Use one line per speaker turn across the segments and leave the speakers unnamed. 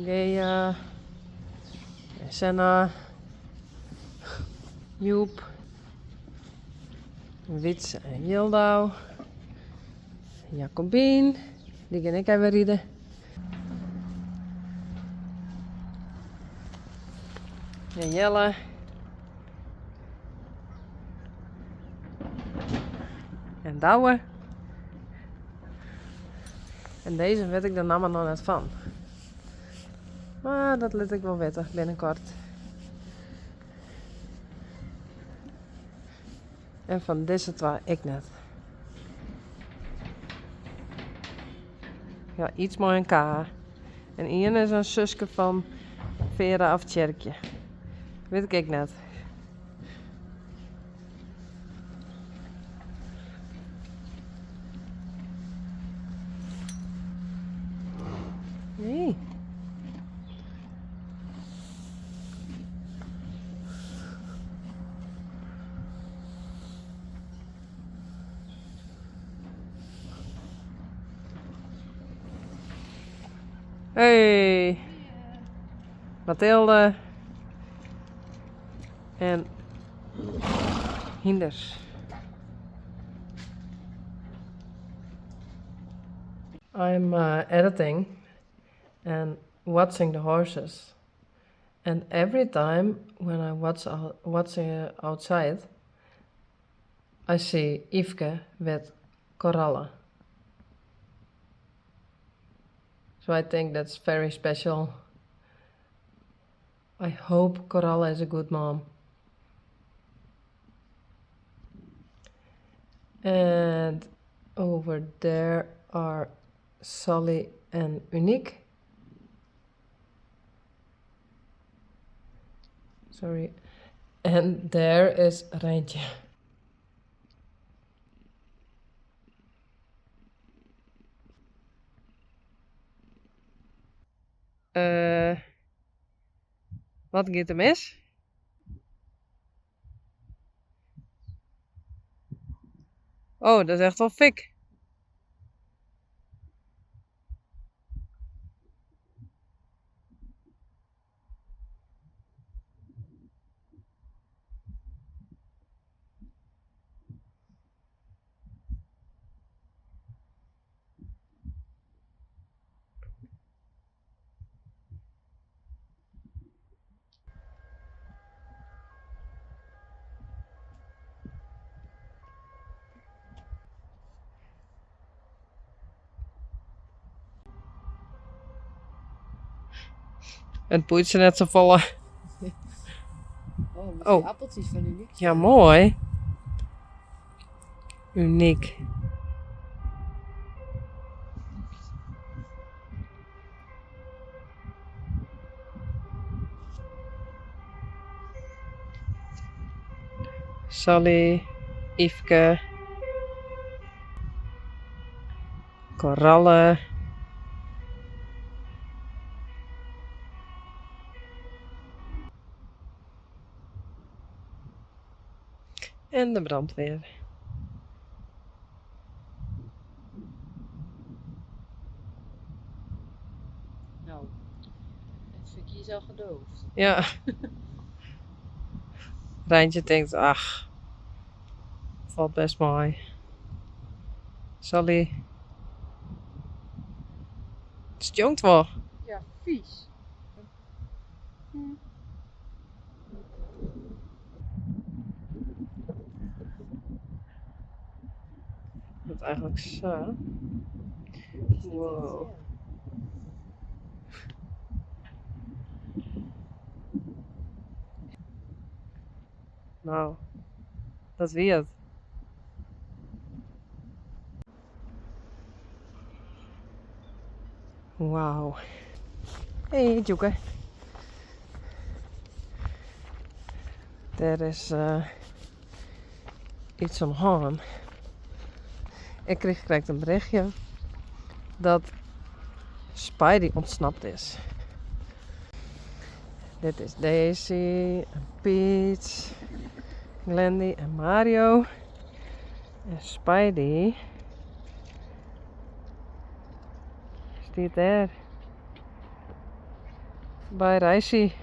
Gea. En Senna. Joep. Wytse en Jildau. Jacobien. Dy gean ek even riden. En Jelle. En Douwe. En dizze wit ik de namme noch net fan. Mar dat lit ik wol witte binnenkort. En fan dizze twa ek net. Ja, iets mei in K. En ien is in suske fan Vera of Tjerkje. Wit ik ek net. Nee. Hey. Mathilde. En hynders. I'm editing and watching the horses. And every time when I watch watching outside, I see Yfke with Koralle. So I think that's very special. I hope Koralle is a good mom. And over there are Sally and Unique. Sorry. And there is Reintje. Wat giet der mis? Oh, dat is echt wel fik. It boeit se net safolle.
Oh,
Oh.
appeltjes fan Uniek.
Ja, moai. Unyk. Sally, Yfke, Koralle. En de brandweer.
Nou, het verkeer is al gedoofd.
Ja. Reintje tinkt, ach, falt bêst mei. Sally. It stjonkt wol.
Ja, vies.
Dat eigentlik sa. Wow. No, dat wie it. Wauw. Hey, Djoeke. Dêr is iets oan 'e hân. Ik krige krekt in berichtje dat Spidey ûntsnapt is. Dit is Daisy en Peach, Glendy en Mario. En Spidey stiet dêr. By Reisy.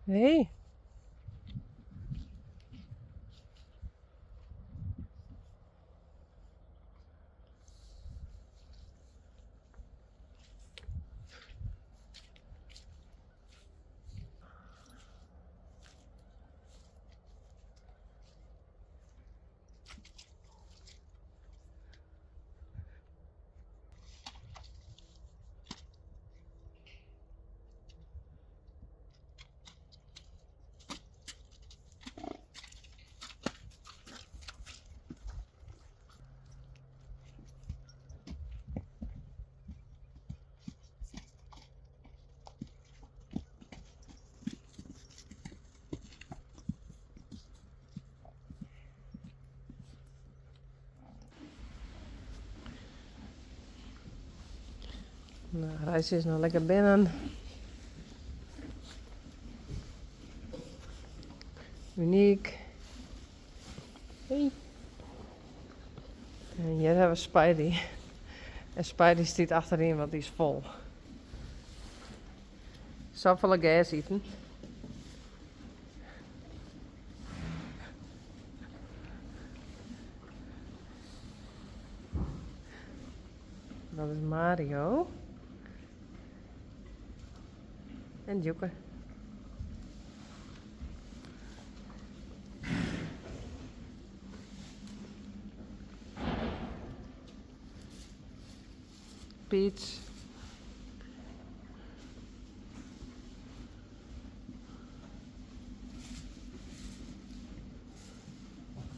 Hey. No, Reis is noch lekker binnen. Uniek. Hey. En hjir hawwe we Spidey. En Spidey stiet achteryn, want dy is fol. Safolle gers iten. Dat is Mario. En Djoeke. Peach.